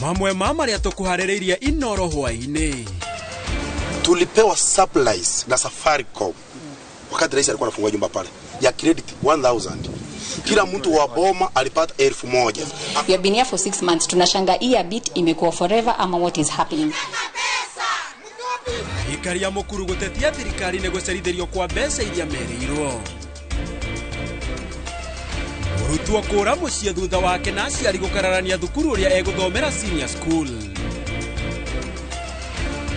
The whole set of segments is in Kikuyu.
Mamwe ma marĩa tũkũharĩrĩirie Inoro hwaĩ-inĩ. Tulipewa supplies na Safaricom wakati rais alikuwa anafungua nyumba pale ya credit 1000. Kila mtu wa boma alipata 1000. We have been here for 6 months. Tunashanga hii a bit imekuwa forever ama what is happening. Aikari a Mũkuru gũtetia thirikari nĩ gũcerithĩrio kwa mbeca iria merĩirwo. Mũrutwo kũra mũciĩ thutha wake na aciari gũkararania thukuru ũrĩa egũthomera senior school.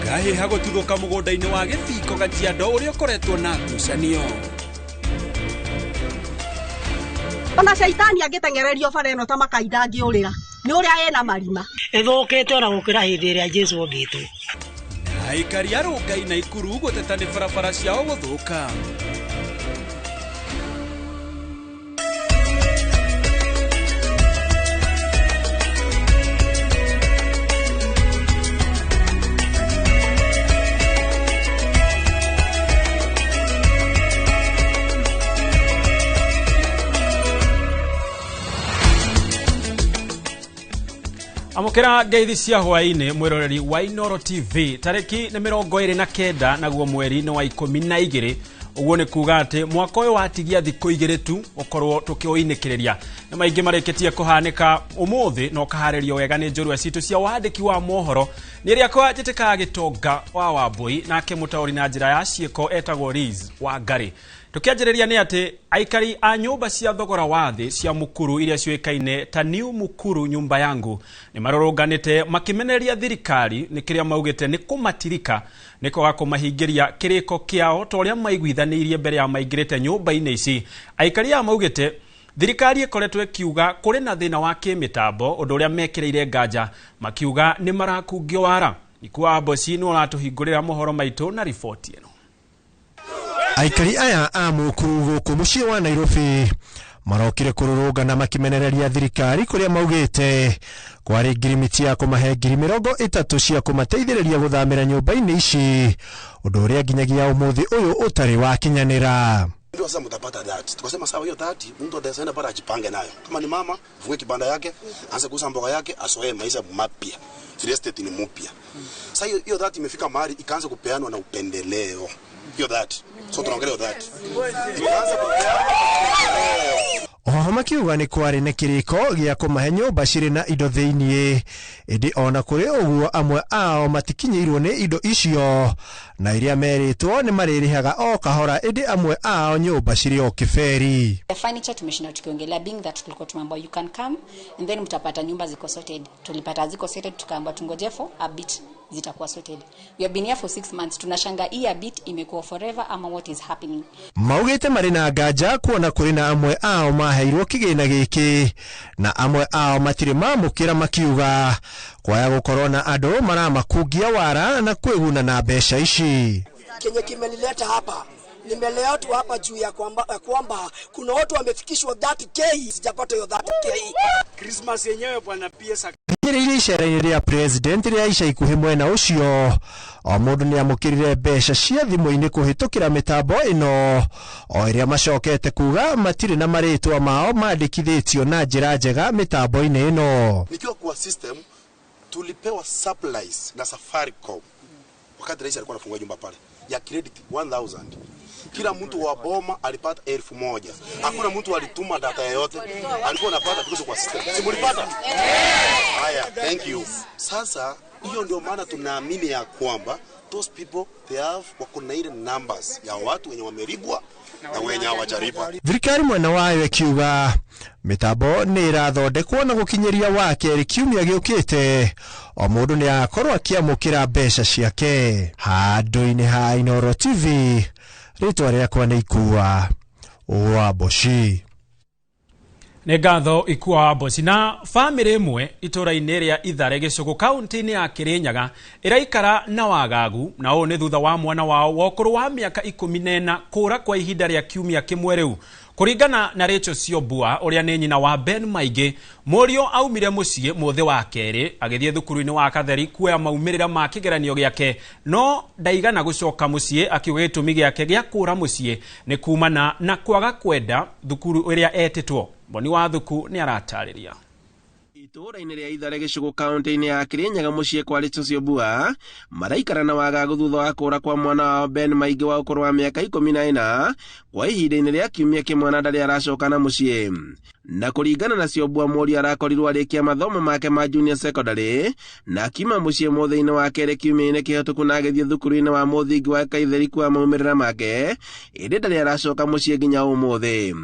Ngahĩha gũtuthũka mũgũnda-inĩ wa Gĩbingo Kajiado ũrĩa ũkoretwo na ngucanio. Ona caitani angĩteng'ererio bara ĩno ta makai ndangĩũrĩra nĩ ũrĩa ena marima. Ĩthũkĩte ona gũkĩra hĩndĩ ĩrĩa Jesu ombĩtwo. Aikari a Rongai na Ikuru gũteta nĩ barabara ciao gũthũka. Amũkĩra ngeithi cia hwaĩ-inĩ mwĩroreri wa Inoro TV. Tarĩki nĩ 29, naguo mweri nĩ wa 12. Ũguo nĩ kuga atĩ mwaka ũyũ watigia thikũ 2 tu ũkorwo tũkĩũinĩkĩrĩria. Nĩ maingĩ marĩkĩtie kũhanĩka ũmũthĩ na ũkaharĩrio wega nĩ njorua citũ cia wandĩki wa mohoro. Nĩ rĩakwa njĩtĩkaga Gĩtonga wa Wambũi, nake mũtaũri na njĩra ya ciĩko etagwo Liz wa Ngarĩ. Tũkĩanjĩrĩria nĩ atĩ aikari a nyũmba cia thogora wa thĩ cia Mukuru iria ciũĩkaine ta New Mukuru Nyumba Yangu nĩ marũrũnganĩte makĩmenereria thirikari nĩ kĩrĩa maugĩte nĩ kũmatirika nĩ kwaga kũmahingĩria kĩrĩko kĩao ta ũrĩa maiguithanĩirie mbere ya maingĩrĩte nyũmba-inĩ ici. Aikari aya maugĩte thirikari ĩkoretwo ĩkiuga kũrĩ na thĩna wa kĩmĩtambo, ũndũ ũrĩa mekĩrĩire nganja makiuga nĩ marakungio wara. Ikua Mboci nĩ ũratũhingũrĩra mohoro maitũ na riboti ĩno. Aikari aya a Mukuru gũkũ mũciĩ wa Nairobi marokire kũrũrũngana makĩmenereria thirikari kũrĩa maugĩte kwarĩ ngirimiti ya kũmahe 30,000 cia kũmateithĩrĩria gũthamĩra nyũmba-inĩ ici, ũndũ ũrĩa nginyagia ũmũthĩ ũyũ ũtarĩ wakinyanĩra. Ndio sasa mtapata 30. Tukasema sawa, hiyo 30 mtu ataenda pale ajipange nayo. Kama ni mama, afungue kibanda yake, aanze kuuza mboga yake, asoee maisha mapya. Real estate ni mpya. Sasa hiyo hiyo 30 imefika mahali ikaanza kupeanwa na upendeleo. Hiyo 30. So tunaongelea hiyo 30. Ikaanza kupeanwa upendeleo. Oho makiuga nĩ kwarĩ na kĩrĩko gĩa kũmahe nyũmba cirĩ na indo thĩiniĩ, ĩndĩ ona kũrĩ ũguo amwe ao matikinyĩirwo nĩ indo icio na iria merĩtwo nĩ marĩrĩhaga o kahora, ĩndĩ amwe ao nyũmba cirĩ o kĩberi. The furniture tumeshinda tukiongelea, being that tulikuwa tumeambiwa you can come and then mtapata nyumba ziko sorted. Tulipata ziko sorted, tukaambiwa tungoje for a bit zitakuwa sorted. We have been here for 6 months. Tunashanga hii a bit imekuwa forever ama what is happening. Maugĩte marĩ na nganja kuona kũrĩ na amwe ao maheirwo kĩgĩna gĩkĩ na amwe ao matirĩ mamũkĩra, makiuga kwaya gũkorwo na andũ maramakungia wara na kwĩguna na mbeca ici. Kenye kimenileta hapa, nimeletwa hapa juu ya kwamba kuna watu wamefikishwa 30K, sijapata hiyo 30K. Christmas yenyewe bwana PS. Hinyĩrĩirie icera-inĩ rĩa president rĩa ica ikuhĩ mwena ũcio, o mũndũ nĩ amũkĩrire mbeca cia thimũ-inĩ kũhĩtũkĩra mĩtambo ĩno, o ĩrĩa macokete kuga matirĩ na marĩtwa mao mandĩkithĩtio na njĩra njega mĩtambo-inĩ ĩno. Nikiwa kwa system, tulipewa supplies na Safaricom wakati rais alikuwa anafungua nyumba pale ya credit 1000. Kila mtu wa boma alipata 1000. Hakuna mtu alituma data yoyote, alikuwa anapata because kwa system. Si mulipata? Haya, thank you. Sasa hiyo ndio maana tunaamini ya kwamba those people they have wako na ile numbers ya watu wenye wamelipwa na wenye hawajalipa. Thirikari mwena wayo ĩkiuga mĩtambo nĩ ĩrathondekwo na gũkinyĩria wa kerĩ kiumia gĩũkĩte o mũndũ nĩ agakorwo akĩamũkĩra mbeca ciake. Handũ-inĩ ha Inoro TV, rĩtwa rĩakwa nĩ Ikua wa Mboci. Nĩ ngatho Ikua wa Mboci. Na bamĩrĩ ĩmwe itũũra-inĩ rĩa Ithare Gĩcũgũ kaunti-inĩ ya Kĩrĩnyaga ĩraikara na wagagu, na ũũ nĩ thutha wa mwana wao wa ũkũrũ wa mĩaka 14 kũra kwa ihinda rĩa kiumia kĩmwe rĩu. Kũringana na Rachel Ciombua ũrĩa nĩ nyina wa Ben Maingĩ, mũriũ aumire mũciĩ mũthĩ wa kerĩ agĩthiĩ thukuru-inĩ wa Katheri kuoya maumĩrĩra ma kĩgeranio gĩake, no ndaigana gũcoka mũciĩ, akiuga gĩtũmi gĩake gĩa kũra mũciĩ nĩ kumana na kwaga kwenda thukuru ĩrĩa etĩtwo. Mboni wa Thuku nĩ aratarĩria. Itũũra-inĩ rĩa Ithare gĩcũgũ kaunti-inĩ ya Kirinyaga mũciĩ kwa Rachel Syokimau maraikara na wagagu thutha wa kũra kwa mwana wao Ben Maingĩ wa ũkũrũ wa mĩaka 14 kwa ihinda-inĩ rĩa kiumia kĩmwe na ndarĩ aracoka na mũciĩ. Na kũringana na Syokimau, mũriũ arakorirwo arĩkia mathomo make ma junior secondary na akiuma mũciĩ mũthĩ-inĩ wa kerĩ kiumia-inĩ kĩhĩtũku na agĩthiĩ thukuru-inĩ wa mũthingi wa Kaitheri kuoya maumĩrĩra make, ĩndĩ ndarĩ aracoka mũciĩ nginya ũmũthĩ.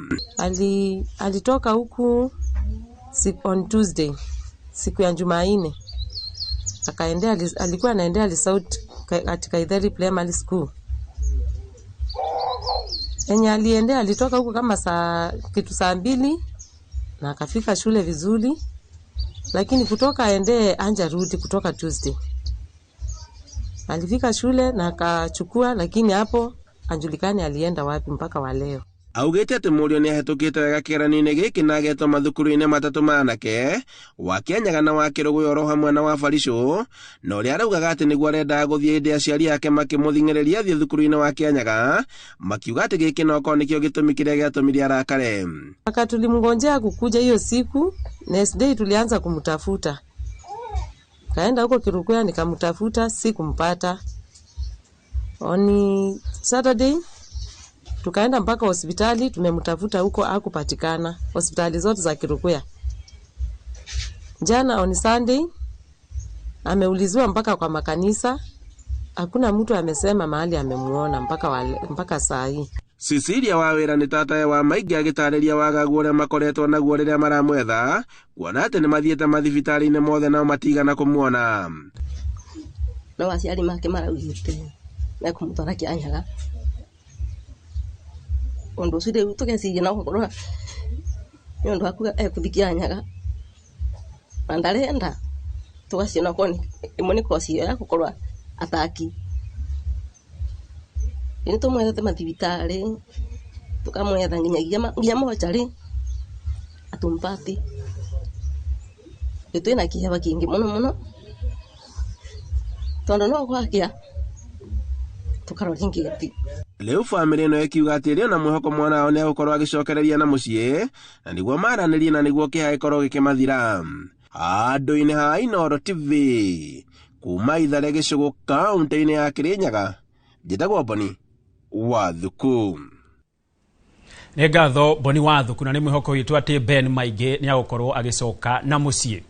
Alitoka huku on Tuesday, siku ya Jumanne, akaendea, alikuwa anaendea Lisaut at Kaitheri Primary School. Enye aliendea, alitoka huku kama saa kitu saa 2 na akafika shule vizuri, lakini kutoka aendee anjarudi kutoka Tuesday. Alifika shule na akachukua, lakini hapo anjulikani alienda wapi mpaka wa leo. Augĩte atĩ mũriũ nĩ ahĩtũkĩte wega kĩgeranio-inĩ gĩkĩ na agetwo mathukuru-inĩ matatũ ma anake, wa Kĩanyaga na wa Kĩrũgũya oro hamwe na wa Baricũ, na ũrĩa araugaga atĩ nĩguo arendaga gũthiĩ hĩndĩ aciari ake makĩmũthing'ĩrĩria athiĩ thukuru-inĩ wa Kĩanyaga, makiuga atĩ gĩkĩ no korwo nĩkĩo gĩtũmi kĩrĩa gĩatũmire arakare. Aka tulimngojea kukuja hiyo siku, next day tulianza kumtafuta. Kaenda huko Kirukuya nikamtafuta, sikumpata. On Saturday tukaenda mpaka hospitali, tumemtafuta huko hakupatikana, hospitali zote za Kirukuya. Jana on Sunday ameuliziwa mpaka kwa makanisa, hakuna mtu amesema mahali amemuona mpaka saa hii. Cecilia Wawĩra nĩ tatawe wa Maingĩ agĩtarĩria wagagu ũrĩa makoretwo naguo rĩrĩa maramwetha, kuona atĩ nĩ mathiĩte mathibitarĩ-inĩ mothe nao matigana kũmuona. No aciari make maraugĩte mekũmũtwara Kĩanyaga. Ũndũ ũcio rĩu tũgeciria no gũkorwo nĩ ũndũ wa kuga ekũthiĩ Kĩanyaga na ndarenda, tũgaciona okorwo ĩmwe nĩ koci ĩyo ya gũkorwo ataki. Nĩ tũmwethete mathibitarĩ, tũkamwetha nginya mocarĩ atumpati. Rĩu twĩna kĩheba kĩingĩ mũno mũno tondũ no gwakĩa tũkarora ngĩti. Rĩu bamĩrĩ ĩno ĩkiuga atĩ ĩrĩ ona mwĩhoko mwana wao nĩ egũkorwo agĩcokereria na mũciĩ na nĩguo maranĩrie na nĩguo kĩeha gĩkorwo gĩkĩmathira. Handũ-inĩ ha Inooro TV kuma Ithare gĩcũgũ kaunti-inĩ ya Kĩrĩnyaga, njĩtagwo Boni Wathuku. Nĩ ngatho Boni Wathuku, na nĩ mwĩhoko witũ atĩ Ben Maingĩ nĩ agũkorwo agĩcoka na mũciĩ.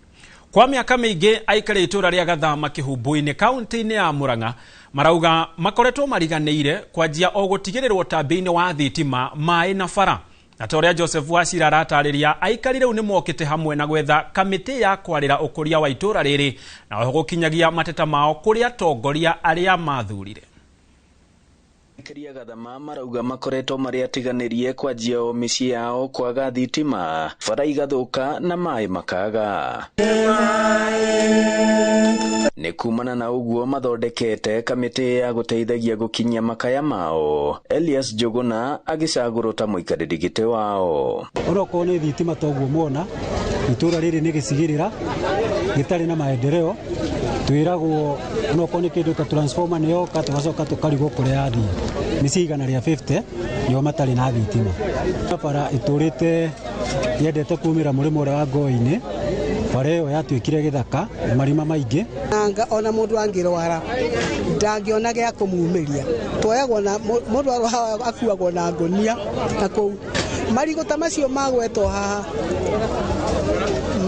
Kwa mĩaka mĩingĩ aikari itũũra rĩa Gathama Kĩhumbu-inĩ kaunti-inĩ ya Murang'a marauga makoretwo mariganĩire kwanjia o gũtigĩrĩrwo ũtambia-inĩ wa thitima, maĩ na bara. Na ta ũrĩa Joseph Wachira aratarĩria, aikari rĩu nĩ mokĩte hamwe na gwetha kamĩtĩ ya kwarĩra ũkũria wa itũũra rĩrĩ na oho gũkinyagia mateta mao kũrĩ atongoria arĩa mathurire. Aikari a Gathama marauga makoretwo marĩ atiganĩrie kwanjia o mĩciĩ yao kwaga thitima, bara igathũka na maĩ makaga. Nĩ kumana na ũguo mathondekete kamĩtĩ ya gũteithagia gũkinyia makaya mao. Elias Njuguna agĩcagũrwo ta mũikarĩri gĩtĩ wao. Onokorwo nĩ thitima toguo muona, itũũra rĩrĩ nĩ gĩcigĩrĩra gĩtarĩ na maendeleo, twĩragwo onokorwo nĩ kĩndũ ta transformer nĩ yoka, tũgacoka tũkarigwo kũrĩa yathiĩ. Mĩciĩ 150 nĩo matarĩ na thitima. Bara ĩtũrĩte yendete kumĩra mũrĩmo ũrĩa wa Ngoi-inĩ, bara ĩyo yatuĩkire gĩthaka na marima maingĩ. Anga ona mũndũ angĩrwara ndangĩona gĩa kũmumĩria, tuoyagwo na mũndũ arwara akuagwo na ngũnia na kũu marigũ ta macio magwetwo haha,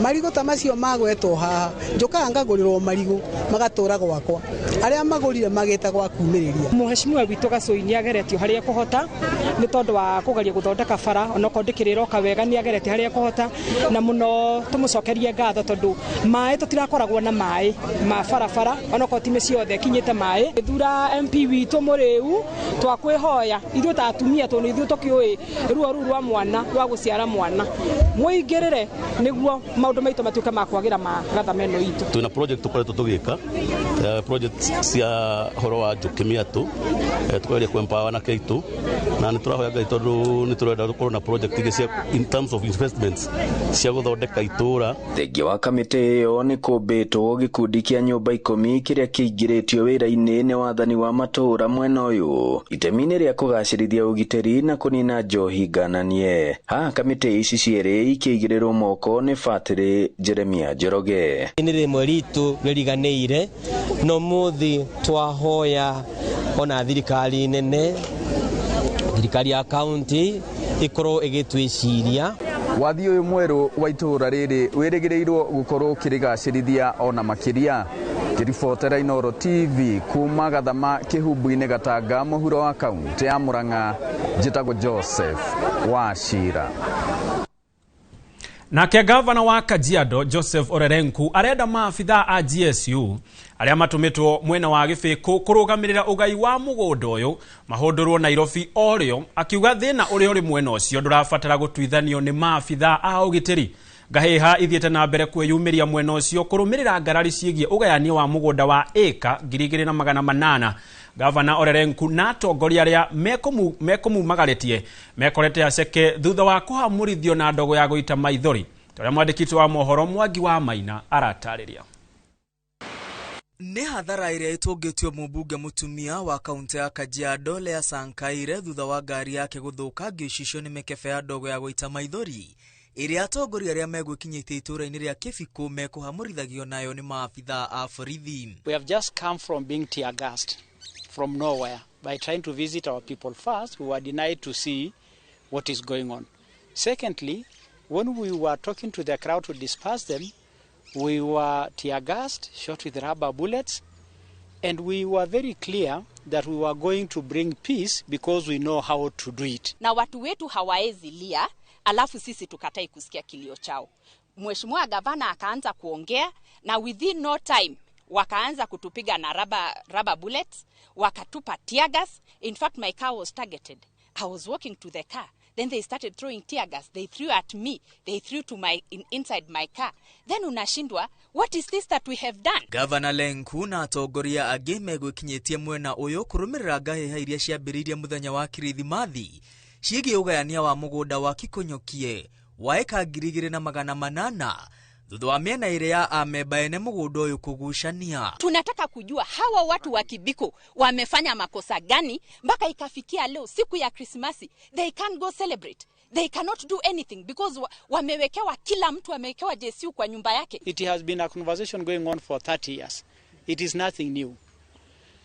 marigũ ta macio magwetwo haha, njũkaga ngagũrĩrwo marigũ magatũra gwakwa, arĩa magũrire magĩta gwa kumĩrĩria. Mũheshimiwa witũ Gacũi nĩ ageretio harĩa ekũhota nĩ tondũ wa kũgeria gũthondeka bara, onokorwo ndĩkĩrĩ ĩroka wega nĩ ageretie harĩa ekũhota, na mũno tũmũcokerie ngatho tondũ maĩ tũtirakoragwo na maĩ ma barabara, onokorwo ti mĩciĩ yothe ĩkinyĩte maĩ. Thura MP witũ mũrĩu twakwĩhoya ithuĩ ta atumia tondũ ithuĩ tũkĩũĩ ruo rũu rwa mwana rwa gũciara mwana, mũingĩrĩre nĩguo maũndũ maitũ matuĩke ma kwagĩra ma Gathama ĩno itũ. Twina project tukoretwo tugika, project cia horo wa njũkĩ mĩatũ, tukageria ku empower anake aitũ, na nĩ tũrahoya Ngai tondũ nĩ tũrenda gũkorwo na project ingĩ cia in terms of investments cia gũthondeka itũra. Thengia wa kamĩtĩ ĩyo nĩ kũmbĩtwo gĩkundi kĩa nyũmba 10 kĩrĩa kĩingĩrĩtio wĩra-inĩ nĩ wathani wa matũũra mwena ũyũ itemi-inĩ rĩa kũgacĩrithia ũgitĩri na kũnina njohi ngananie. Haha kamĩtĩ ici cierĩ ikĩigĩrĩrwo moko nĩ Batĩrĩ Jeremia Njoroge. Nĩ rĩmwe ritũ rĩriganĩire no mũthĩ twahoya ona thirikari nene, thirikari ya kaunti ikorwo ĩgĩtwĩciria. Wathi ũyũ mwerũ wa itũũra rĩrĩ wĩrĩgĩrĩirwo gũkorwo ũkĩrĩgacĩrithia ona makĩria. Ngĩribotera Inooro TV kuma Gathama Kĩhumbu-inĩ Gatanga mũhuro wa kaunti ya Murang'a, njĩtagwo Joseph Wachira. Nake gavana wa Kajiado Joseph Olelenku arenda maabithaa a GSU arĩa matũmĩtwo mwena wa Gĩbĩkũ kũrũgamĩrĩra ũgai wa mũgũnda ũyũ mahũndũrwo Nairobi o rĩo, akiuga thĩna ũrĩa ũrĩ mwena ũcio ndũrabatara gũtuithanio nĩ maabithaa a ũgitĩri. Ngahĩha ithiĩte na mbere kwĩyumĩria mwena ũcio kũrũmĩrĩra ngarari ciĩgiĩ ũgayania wa mũgũnda wa ĩka 2800. Gavana Olelenku na atongoria arĩa mekũmumagarĩtie mekorete aceke thutha wa kũhamũrithio na ndogo ya gũita maithori. Torĩa mwandĩki wa mohoro Mwangi wa Maina aratarĩria. Nĩ hathara ĩrĩa ĩtũngĩtio mũmbunge mũtumia wa kaunti ya Kajiado Lea Sankaire thutha wa ngari yake gũthũkangio icicio nĩ mĩkebe ya ndogo ya gũita maithori ĩrĩa atongoria arĩa megwĩkinyĩtie itũũra-inĩ rĩa Kĩbikũ mekũhamũrithagio nayo nĩ maabithaa a borithi. We have just come from being tear gassed from nowhere by trying to visit our people first. We were denied to see what is going on. Secondly, when we were talking to the crowd to disperse them, we were tear gassed, shot with rubber bullets, and we were very clear that we were going to bring peace because we know how to do it. Na watu wetu hawaezi lia, alafu sisi tukatai kusikia kilio chao. Mheshimiwa gavana akaanza kuongea na within no time wakaanza kutupiga na rubber bullets, wakatupa tear gas. In fact, my car was targeted. I was walking to the car. Then they started throwing tear gas. They threw at me. They threw to my inside my car. Then unashindwa, what is this that we have done? Gavana Lenku na atongoria angĩ megwĩkinyĩtie mwena ũyũ kũrũmĩrĩra ngahĩha iria ciambĩrĩirie mũthenya wa Kirithimathi ciĩgiĩ ũgayania wa mũgũnda wa Kikonyokie wa ĩka 2800 thutha wa mĩena ĩrĩ ya amemba ene mũgũnda ũyũ kũgucania. Tunataka kujua hawa watu wa Kibiko wamefanya makosa gani mpaka ikafikia leo siku ya Krismasi they can't go celebrate. They cannot do anything because wamewekewa, kila mtu amewekewa JSU kwa nyumba yake. It has been a conversation going on for 30 years. It is nothing new.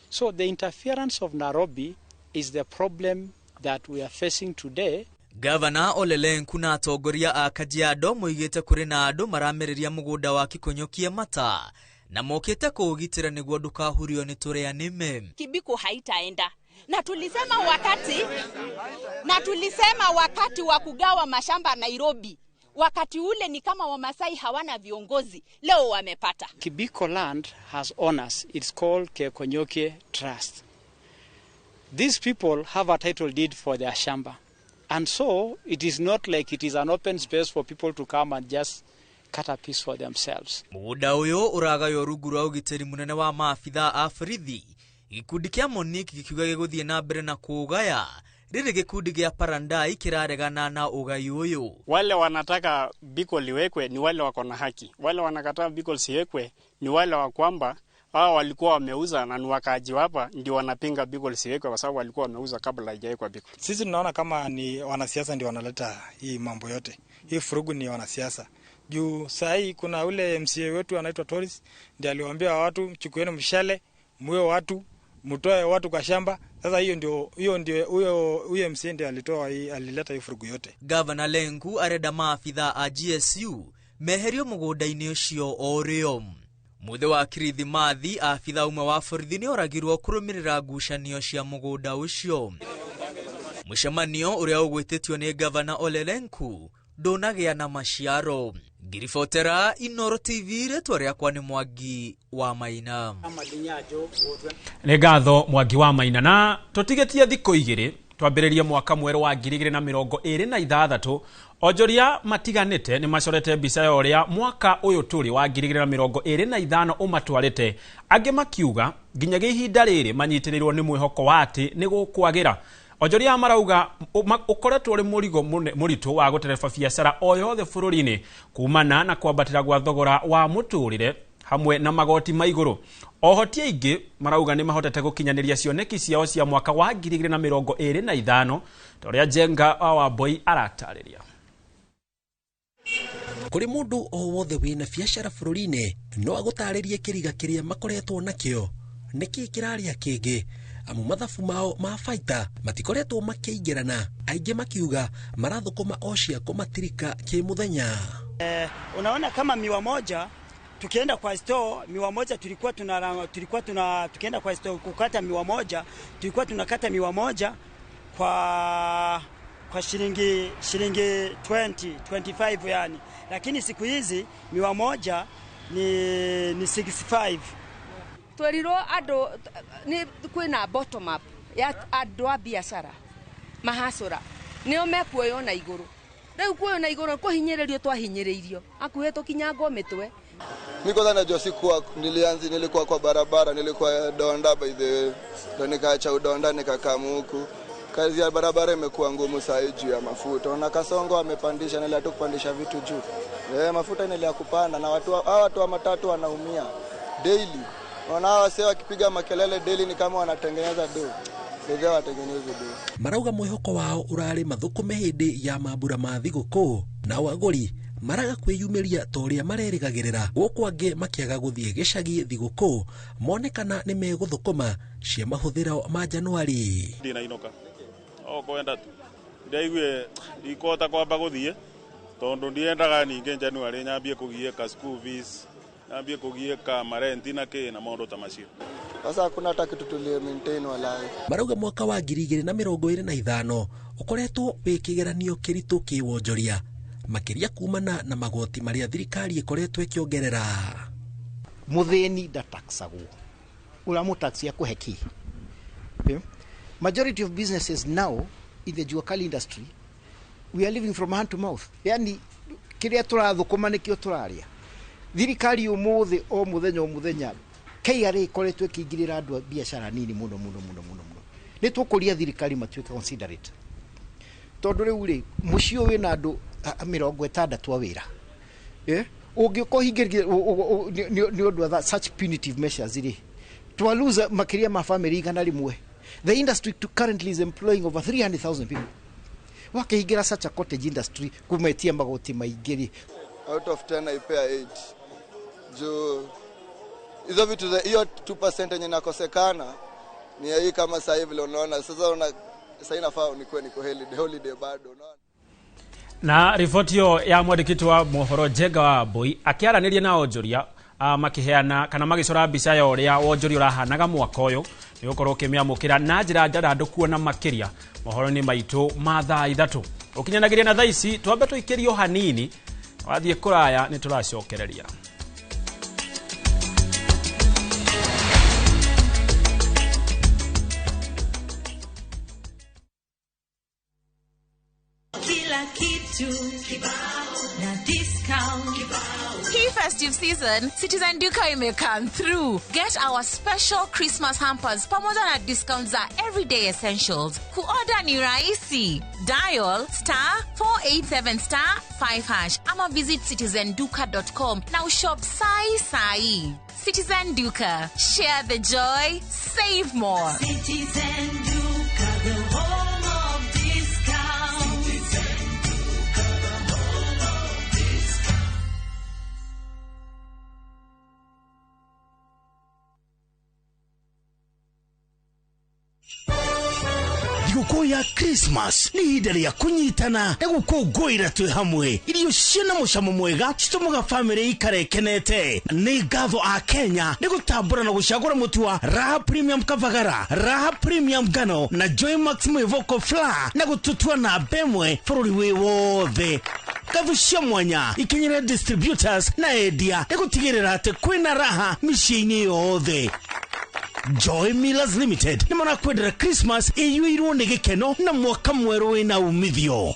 So the interference of Nairobi is the problem that we are facing today. Gavana Olelenku na atongoria a Kajiado moigĩte kũrĩ na andũ maramereria mũgũnda wa Kikonyokie mata na mokĩte kũũgitĩra nĩguo ndũkahurio nĩ tũrĩa nĩme. Kibiko haitaenda. Na tulisema wakati wa kugawa mashamba Nairobi, wakati ule ni kama Wamasai hawana viongozi, leo wamepata. Kibiko land has owners. It's called Kekonyokie Trust. These people have a title deed for their shamba. And so it is not like it is an open space for people to come and just cut a piece for themselves. Mũgũnda ũyũ ũragaywo rungu rwa ũgitĩri mũnene wa maabithaa a borithi. Gĩkundi kĩa Monique gĩkiuga gĩgũthiĩ na mbere na kũũgaya rĩrĩ gĩkundi gĩa Parandai kĩraregana na ũgai ũyũ. Wale wanataka biko liwekwe ni wale wako na haki. Wale wanakataa biko lisiwekwe ni wale wa kwamba hao walikuwa wameuza na ni wakaaji hapa ndio wanapinga biko lisiwekwe kwa sababu walikuwa wameuza kabla haijawekwa biko. Sisi tunaona kama ni wanasiasa ndio wanaleta hii mambo yote. Hii furugu ni wanasiasa. Juu saa hii kuna ule MCA wetu anaitwa Toris ndiye aliwaambia watu chukueni mshale, muwe watu, mtoe watu kwa shamba. Sasa hiyo ndio huyo MCA ndiye alitoa hii, alileta hii furugu yote. Governor Lenku arenda maabithaa a GSU meherio mũgũnda-inĩ ũcio o rĩo. Mũthĩ wa Kirithimathi abithaa ũmwe wa borithi nĩoragirwo kũrũmĩrĩra ngucanio cia mũgũnda ũcio. Mũcemanio ũrĩa ũgwĩtĩtio nĩ Gavana Olelenku ndũnagĩa na maciaro. Ngiribotera Inooro TV, rĩtwa rĩakwa nĩ Mwangi wa Maina. Nĩ ngatho Mwangi wa Maina. Na tũtigĩtie thikũ igĩrĩ Twambĩrĩrie mwaka mwerũ wa 2026. Onjoria matiganĩte nĩ macorete mbica ya ũrĩa mwaka ũyũ tũrĩ wa 2025 ũmatwarĩte, angĩ makiuga nginyagia ihinda rĩrĩ manyitĩrĩirwo nĩ mwĩhoko wa atĩ nĩ gũkwagĩra. Onjoria marauga ũkoretwo ũrĩ mũrigo mũritũ wa gũtereba biacara o yothe bũrũri-inĩ kumana na kwambatĩra gwa thogora wa mũtũrĩre hamwe na magoti ma igũrũ. Ohoti aingĩ marauga nĩ mahotete gũkinyanĩria cioneki ciao cia mwaka wa 2025, ta ũrĩa Njenga wa Wambui aratarĩria. Kũrĩ mũndũ o wothe wĩna biacara bũrũri-inĩ no agũtarĩrie kĩriga kĩrĩa makoretwo nakĩo nĩkĩ kĩrarĩa kĩngĩ, amu mathabu mao ma baita matikoretwo makĩingĩrana, aingĩ makiuga marathũkũma o cia kũmatirika kĩmũthenya. Unaona kama miwa moja tukienda kwa store, miwa moja tulikuwa tuna tukienda kwa store kukata miwa moja, tulikuwa tunakata miwa moja kwa shilingi 20 25 yani, lakini siku hizi miwa moja ni 65. Twerirwo andu ni kwina bottom up ya andu a biacara mahacura nio mekuoywo na iguru. Riu kuoywo na iguru kuhinyiririo twahinyiriirio akuhe tukinyangwo mitwe. Mimi kwanza najua sikuwa nilikuwa kwa barabara, nilikuwa donda by the way. Ndio nikaacha udonda nikakaa huku. Kazi ya barabara imekuwa ngumu saa hii juu ya mafuta. Na Kasongo amepandisha, nile tu kupandisha vitu juu. Mafuta inaendelea kupanda na watu wa matatu wanaumia daily. Wana wase wakipiga makelele daily ni kama wanatengeneza do. Ndio watengeneze do. Marauga mwihoko wao urari mathukume hindi ya mambura ma thigũkũ na wagũri maraga kwiyumiria ta ũrĩa marerĩgagĩrĩra, gũkũ angĩ makĩaga gũthiĩ gĩcagi thigũkũ monekana nĩ megũthũkũma cia mahũthĩro ma Januari. Ndinainũka o kwenda tu ndaigue ndikũhota kwamba gũthiĩ tondũ ndiendaga ningĩ Januari nyambie kũgiĩka school fees, nyambie kũgiĩka marenti na kĩ na maũndũ ta macio. Sasa hakuna hata kitu tulie maintain wala. Marauga mwaka wa 2025 ũkoretwo wĩ kĩgeranio kĩritũ kĩwonjoria makĩria kumana na magoti marĩa thirikari ĩkoretwo ĩkĩongerera. Mũthĩni ndataxagwo, ũramũtaxi akũhe kĩ? Majority of businesses now in the jua kali industry, we are living from hand to mouth. Yani kĩrĩa tũrathũkũma nĩkĩo tũrarĩa. Thirikari ũmũthĩ o mũthenya o mũthenya KRA ĩkoretwo ĩkĩingĩrĩra andũ a biacara nini mũno mũno mũno mũno mũno. Nĩ tũkũria thirikari matuĩke considerate, tondũ rĩu rĩ mũciĩ ũyũ wĩna andũ 60 a wĩra, ũngĩũka ũhingĩrie nĩ ũndũ wa such punitive measures rĩ, twaluza makĩria ma family 100. The industry currently is employing over 300,000 people. Wakĩhingĩra such a cottage industry kumetia magoti maingĩ rĩ. Out of 10 naipea 8. Juu hizo vitu za hiyo 2% yenye nakosekana ni hii kama sasa hivi unaona. Sasa sasa inafaa nikuwe niko holiday bado unaona. Na riboti ĩyo ya mwandĩki wa mohoro Njenga wa Wambui akĩaranĩria na onjoria makiheana kana magĩcora mbica ya ũrĩa wonjoria ũrahanaga mwaka ũyũ nĩ ũkorwo ũkĩmĩamũkĩra na njĩra njarandũku na makĩria mohoro-inĩ maitũ ma thaa 3 ũkinyanagĩria na thaa ici twambe tũikĩrio hanini wathiĩ kũraya nĩ tũracokereria. Kila kitu na discount. Hii festive season, Citizen Duka ime come through. Get our special Christmas hampers pamoja na discounts za everyday essentials. Kuorder ni rahisi. Dial *487*5# ama visit citizenduka.com na ushop sai sai. Citizen Duka. Share the joy, save more. Citizen Duka, the home of discount. Citizen Duka, the home of discount. Thigũkũ ya Christmas nĩ ihinda rĩa kũnyitana na gũkũngũĩra twĩ hamwe. Irio ciĩna mũcamo mwega citũmaga bamĩrĩ ikare ĩkenete. Nĩ ngatho a Kenya nĩ gũtambũra na gũcagũra mũtu wa Raha Premium Kavagara, Raha Premium Ngano na Joy Max Mwĩvoko Flour na gũtũtua namba ĩmwe bũrũri wĩ wothe. Ngatho cia mwanya ikinyĩre distributors na endia nĩ gũtigĩrĩra atĩ kwĩna raha mĩciĩ-inĩ yothe. Joy Millers Limited nĩ marakwendera Christmas ĩiyũirwo nĩ gĩkeno na mwaka mwerũ wĩna umithio.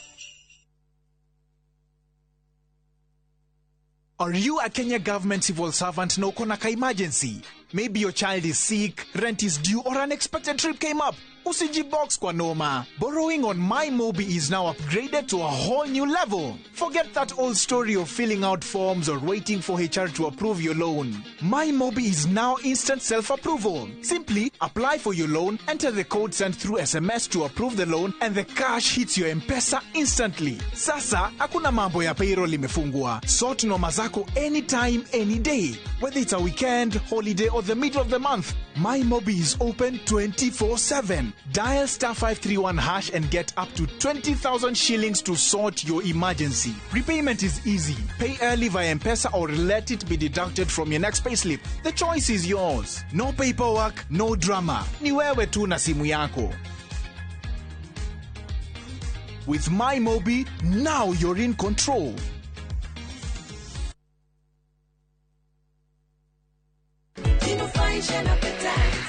Are you a Kenya government civil servant na uko na ka emergency? Maybe your child is sick, rent is due, or an unexpected trip came up. Usijibox kwa noma. Borrowing on MyMobi is now upgraded to a whole new level. Forget that old story of filling out forms or waiting for HR to approve your loan. MyMobi is now instant self-approval. Simply apply for your loan, enter the code sent through SMS to approve the loan, and the cash hits your M-Pesa instantly. Sasa, hakuna mambo ya payroll imefungwa. Sort noma zako anytime, any day. Whether it's a weekend, holiday, or the middle of the month, MyMobi is open 24/7. Dial *531# and get up to 20,000 shillings to sort your emergency. Repayment is easy. Pay early via M-Pesa or let it be deducted from your next payslip. The choice is yours. No paperwork, no drama. Ni wewe tu na simu yako. With MyMobi, now you're in control.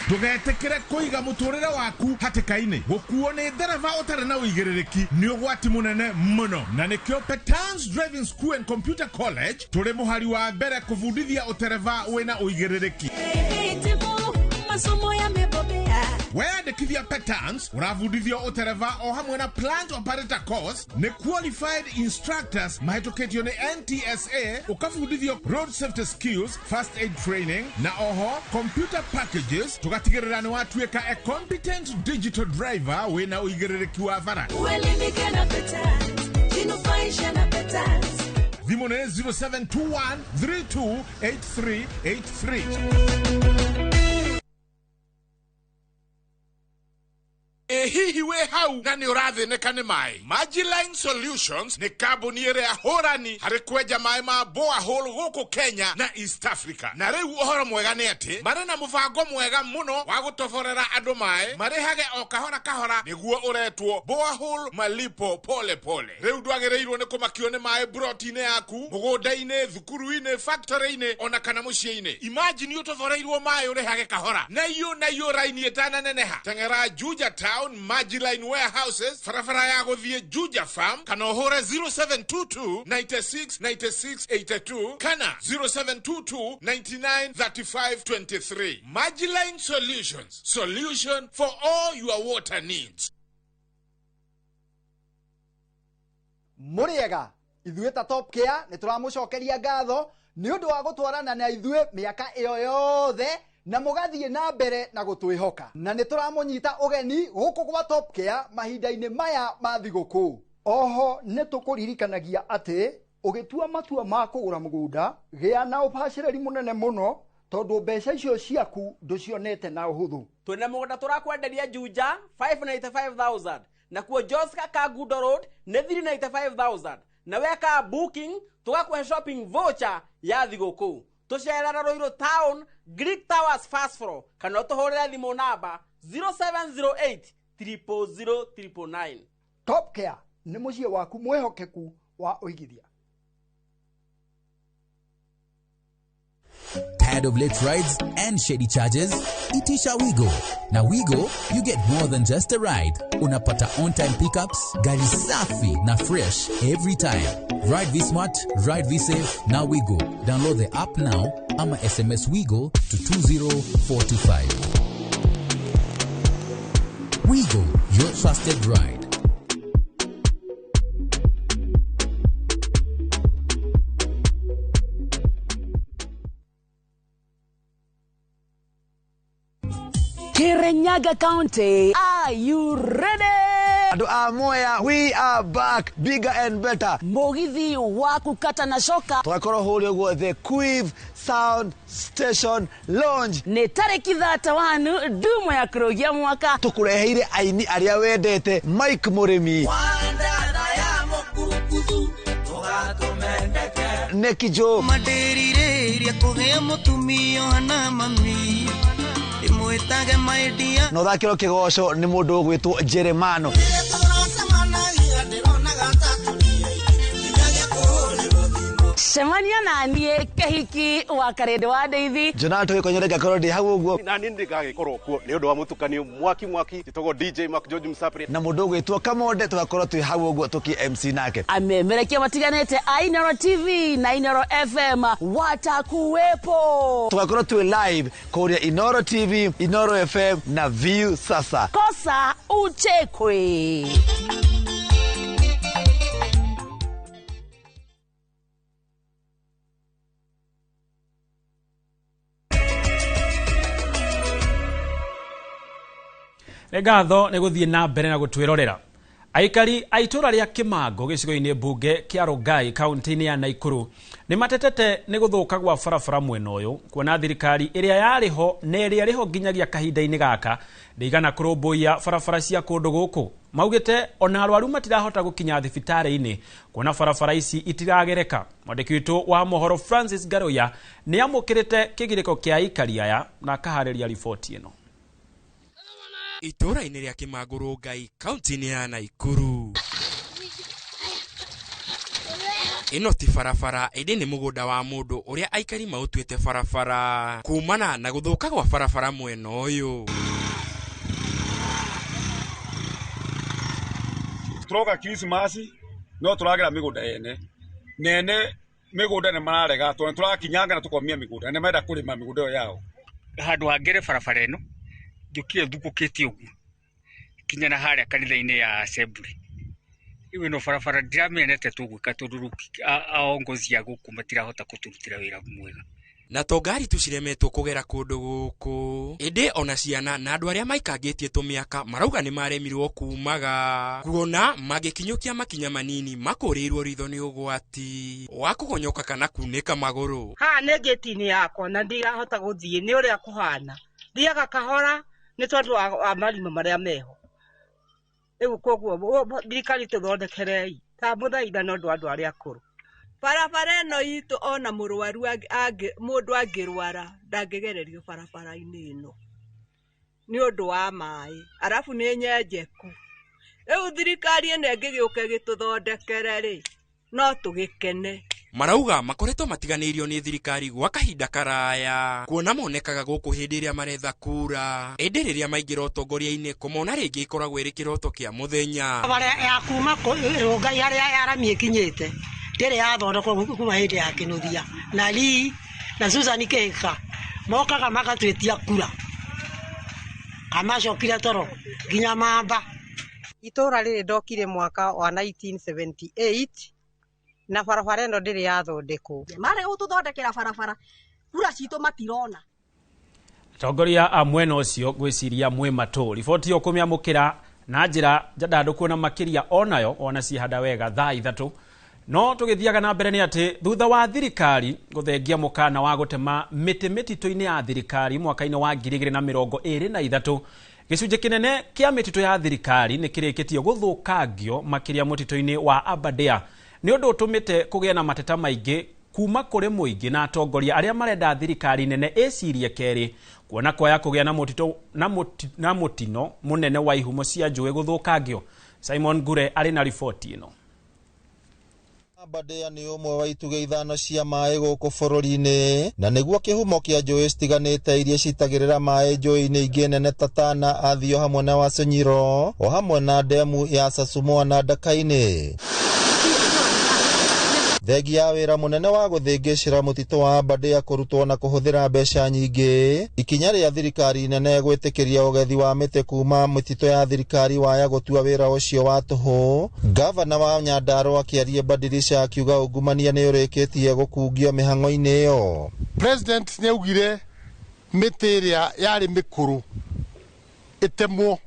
Ndugetikire kuiga muturire waku hatikaini gukuo ni ndereba utari na uigiririki ni ugwati munene muno na nikio Petans Driving School and Computer College turi muhari wa mbere kubundithia utereba wina uigiririki. Masomo yamebobea. Weyandĩkithia Petans ũrabundithio ũtereba o hamwe na plant operator course nĩ qualified instructors mahĩtũkĩtio nĩ NTSA, ũkabundithio road safety skills, first aid training na oho computer packages, tũgatigĩrĩra nĩ watuĩka a competent digital driver wĩna ũigĩrĩrĩki wa bara. Uelimike na Petans, jinufaishe na Petans. Thimũ nĩ 0721 328383. Hihi we hau na nĩ ũrathĩnĩka nĩ maĩ. Magiline Solutions nĩ kambuni ĩrĩa hũrani harĩ kwenja maĩ ma borehole gũkũ Kenya na East Africa. Na rĩu ũhoro mwega nĩ atĩ marĩ na mũbango mwega mũno wa gũtoborera andũ maĩ marĩhage o kahora kahora nĩguo ũretwo borehole malipo pole pole. Rĩu ndwagĩrĩirwo nĩ kũmakio nĩ maĩ broti-inĩ yaku, mũgũnda-inĩ, thukuru-inĩ, factory-inĩ ona kana mũciĩ-inĩ. Imagine ũtoboreirwo maĩ ũrĩhage kahora na iyo raini ĩtananeneha. Teng'era Juja Town Magiline Warehouses, barabara ya gũthiĩ Juja Farm, kana ũhũre 0722 96 96 82 kana 0722 99 35 23. Magiline Solutions, solution for all your water needs. Mũrĩega ithuĩ ta Top Care nĩ tũramũcokeria ngatho nĩ ũndũ wa gũtwarana na ithuĩ mĩaka ĩyo yothe na mũgathiĩ na mbere na gũtwĩhoka, na nĩ tũramũnyita ũgeni gũkũ gwa Top Care mahinda-inĩ maya ma thigũkũ. Oho nĩ tũkũririkanagia atĩ ũgĩtua matua ma kũgũra mũgũnda gĩa na ũbacĩrĩri mũnene mũno tondũ mbeca icio ciaku ndũcionete na ũhũthũ. Twĩna mũgũnda tũrakwenderia Juja 595,000 na kuo Joska Kangundo Road nĩ 395,000 na weka booking tũgakũhe shopping voucher ya thigũkũ. Tũcerera Ruiru Town Greek Towers first floor kana ũtũhũrĩre thimũ namba 0708 000 999. Top Care nĩ mũciĩ waku mwĩhokeku wa ũigithia. Tired of late rides and shady charges? Itisha Wigo. Na Wigo, you get more than just a ride. Unapata on-time pickups, gari safi na fresh every time. Ride V-Smart, ride V-Safe, na Wigo. Download the app now ama SMS Wigo to 20425. Wigo, your trusted ride. Kirinyaga County, are you ready? Andũ a Mwea, we are back bigger and better. Mũgithi wa kũkata na coka tũgakorwo hũrĩa ũguo the Quiv Sound Station Lounge nĩ tarĩki 31 ndumo ya kũrũgia mwaka. Tũkũreheire aini arĩa wendete Mike Mũrĩmi, Neki Joe, Madĩrirĩria kũgĩa mũtumia na mami na ũthakĩrwo kĩgoco nĩ mũndũ ũgwĩtwo Jeremano. Cemania na niĩ Kĩhiki wa Karĩndĩ wa Ndeithi. Jonathan Gĩkonyore ngakorwo ndĩ hau ũguo. Na niĩ nĩngagĩkorwo kuo nĩ ũndũ wa mũtukanio mwaki mwaki, njĩtagwo DJ Mark George Msapri na mũndũ ũgwĩtwo Kamonde, tũgakorwo twĩ hau ũguo tũkĩ MC nake. Amemerekia matiganĩte a Inoro TV na Inoro FM watakuwepo. Tũgakorwo twĩ live kũrĩa Inoro TV, Inoro FM na View Sasa. Kosa uchekwe. Nĩ ngatho nĩ gũthiĩ na mbere na gũtwĩrorera. Aikari a itũra rĩa Kĩmango gĩcigo-inĩ mbunge kĩa Rongai kaunti-inĩ ya Naikuru nĩ matetete nĩ gũthũka gwa barabara mwena ũyũ, kuona thirikari ĩrĩa yarĩ ho na ĩrĩa ĩrĩ ho nginyagia kahinda-inĩ gaka ndĩigana kũrũmbũiya barabara cia kũndũ gũkũ. Maugĩte ona arwaru matirahota gũkinya thibitarĩ-inĩ kuona barabara ici itiragereka. Mwandĩki witũ wa mohoro Francis Ngaruya nĩ amũkĩrĩte kĩgirĩko kĩa aikari aya na akaharĩria riboti ĩno. Itũra-inĩ rĩa Kĩmango Rongai kaunti-inĩ ya Naikuru, ĩno ti barabara ĩndĩ nĩ mũgũnda wa mũndũ ũrĩa aikari maũtuĩte barabara kumana na gũthũka gwa barabara mwena ũyũ. Tũroka Krismasi no tũragera mĩgũnda ene nene, mĩgũnda nĩ mararega tondũ tũrakinyanga na tũkomia mĩgũnda, nĩ marenda kũrĩma mĩgũnda ĩyo yao. Handũ hangere barabara ĩno njũkire thukũkĩte ũguo kinya na harĩa kanitha-inĩ ya Assembly. Rĩu ĩno barabara ndiramĩenete tũgwĩka tondũ rĩu aongozi a gũkũ matirahota kũtũrutĩra wĩra mwega. Na to ngari tu ciremetwo kũgera kũndũ gũkũ, ĩndĩ ona ciana na andũ arĩa maikangĩtie tũmĩaka marauga nĩ maremirwo kumaga kuona mangĩkinyũkia makinya manini makũrĩirwo ritho nĩ ũgwati wa kũgonyoka kana kunĩka magũrũ. Haha nĩ ngĩti-inĩ yakwa na ndirahota gũthiĩ nĩ ũrĩa kũhana, thiaga kahora nĩ tondũ wa marima marĩa meho. Rĩu koguo thirikari tũthondekerei ta mũthaitha no ũndũ wa andũ arĩa akũrũ. Barabara ĩno itũ ona mũrwaru mũndũ angĩrwara ndangĩgererio barabara-inĩ ĩno nĩ ũndũ wa maĩ, arabu nĩ nyenjeku. Rĩu thirikari ĩno ĩngĩgĩũka ĩgĩtũthondekere rĩ, no tũgĩkene. Marauga makoretwo matiganĩirio nĩ thirikari gwa kahinda karaya kuona monekaga gũkũ hĩndĩ ĩrĩa maretha kura, ĩndĩ rĩrĩa maingĩra ũtongoria-inĩ kũmona rĩngĩ ĩkoragwo ĩrĩ kĩroto kĩa mũthenya. Barabara ya kuma Rongai harĩa yarami ĩkinyĩte ndĩrĩ yathondekwo kuma hĩndĩ ya Kĩnuthia na Lee na Susan Kĩhĩka mokaga magatwĩtia kura kamacokire toro nginya mamba. Itũra rĩrĩ ndokire mwaka wa 1978 na barabara ĩno ndĩrĩ yathondekwo. Marega gũtũthondekera barabara kura citũ matirona. Atongoria a mwena ũcio ngwĩciria mwĩ matũ. Riboti ĩyo kũmĩamũkĩra na njĩra njandandũku na makĩria onayo ona ciehanda wega thaa 3. No tũgĩthiaga na mbere nĩ atĩ thutha wa thirikari gũthengia mũkana wa gũtema mĩtĩ mĩtitũ-inĩ ya thirikari mwaka-inĩ wa 2023, gĩcunjĩ kĩnene kĩa mĩtitũ ya thirikari nĩ kĩrĩkĩtie gũthũkangio makĩria mũtitũ-inĩ wa Aberdare, nĩ ũndũ ũtũmĩte kũgĩe na mateta maingĩ kuma kũrĩ mũingĩ na atongoria arĩa marenda thirikari nene ĩcirie kerĩ kuona kwaya kũgĩa na mũtino mũnene wa ihumo cia njũĩ gũthũkangio. Simon Ngure arĩ na riboti ĩno. Aberdare nĩ ũmwe wa itugĩ ithano cia maĩ gũkũ bũrũri-inĩ na nĩguo kĩhumo kĩa njũĩ citiganĩte iria citagĩrĩra maĩ njũĩ-inĩ ingĩ nene ta Tana, Athio hamwe na Wasenyiro o hamwe na ndemu ya Sasumua na Ndaka-inĩ. Thengia ya wĩra mũnene wa gũthĩngĩcĩra mũtitũ wa Aberdare kũrutwo na kũhũthĩra mbeca nyingĩ, ikinya rĩa thirikari nene gwĩtĩkĩria ũgethi wa mĩtĩ kuma mĩtitũ ya thirikari waya gũtua wĩra ũcio wa tũhũ. Gavana wa Nyandarua akĩaria Badirisha akiuga ungumania nĩ ũrĩkĩtie gũkungio mĩhang'o-inĩ ĩyo. President nĩ augire mĩtĩ ĩrĩa yarĩ mĩkũrũ ĩtemwo,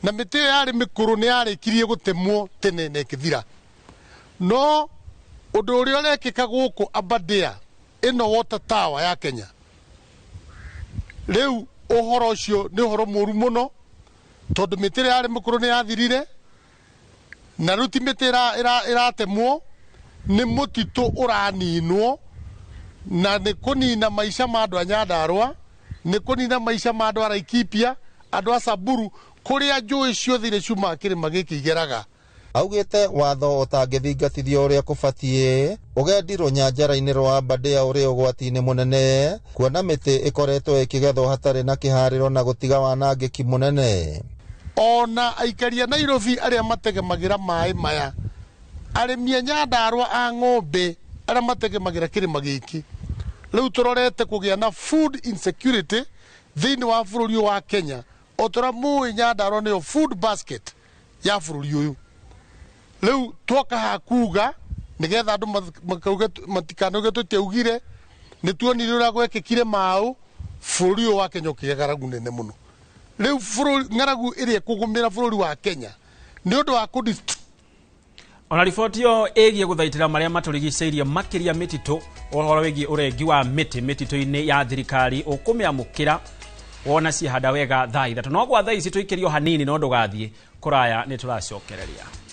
na mĩtĩ ĩyo yarĩ mĩkũrũ nĩ yarĩkirie gũtemwo tene na ĩkĩthira. No ũndũ ũrĩa ũrekĩka gũkũ Aberdare ĩno water tower ya Kenya rĩu ũhoro ũcio nĩ ũhoro mũru mũno, tondũ mĩtĩ ĩrĩa yarĩ mĩkũrũ nĩ yathirire na rĩu ti mĩtĩ ĩratemwo, nĩ mũtitũ ũraninwo na nĩ kũnina maica ma andũ a Nyandarua, nĩ kũnina maica ma andũ a Laikipia, andũ a Samburu, kũrĩa njũĩ ciothe iria ciumaga kĩrĩma gĩkĩ igeraga. Augĩte watho ũtangĩthingatithio ũrĩa kũbatiĩ, ũgendi rũnyanjara-inĩ rwa Aberdare ũrĩ ũgwati-inĩ mũnene, kuona mĩtĩ ĩkoretwo ĩkĩgethwo hatarĩ na kĩharĩro na gũtiga wanangĩki mũnene. Ona aikari a Nairobi arĩa mategemagĩra maĩ maya, arĩmi a Nyandarua a ng'ombe arĩa mategemagĩra kĩrĩma gĩkĩ, rĩu tũrorete kũgĩa na food insecurity thĩinĩ wa bũrũri ũyũ wa Kenya. O tũrĩa mũĩ, Nyandarua nĩyo food basket ya bũrũri ũyũ. Rĩu twoka haha kuga nĩgetha andũ makauge, matikanauge tũtiaugire. Nĩ tuonire ũrĩa gwekĩkire maũ bũrũri ũyũ wa Kenya ũkĩgĩa ng'aragu nene mũno. Rĩu bũrũri ng'aragu ĩrĩa ĩkũgũmĩra bũrũri wa Kenya nĩ ũndũ wa kũ Ona riboti ĩyo ĩgiĩ gũthaitĩra marĩa matũrigicĩirie, makĩria mĩtitũ, ũhoro wĩgiĩ ũrengi wa mĩtĩ mĩtitũ-inĩ ya thirikari, ũkũmĩamũkĩra wona ciahanda wega thaa 3. No gwa thaa ici tũikĩrio hanini, no ndũgathiĩ kũraya, nĩ tũracokereria.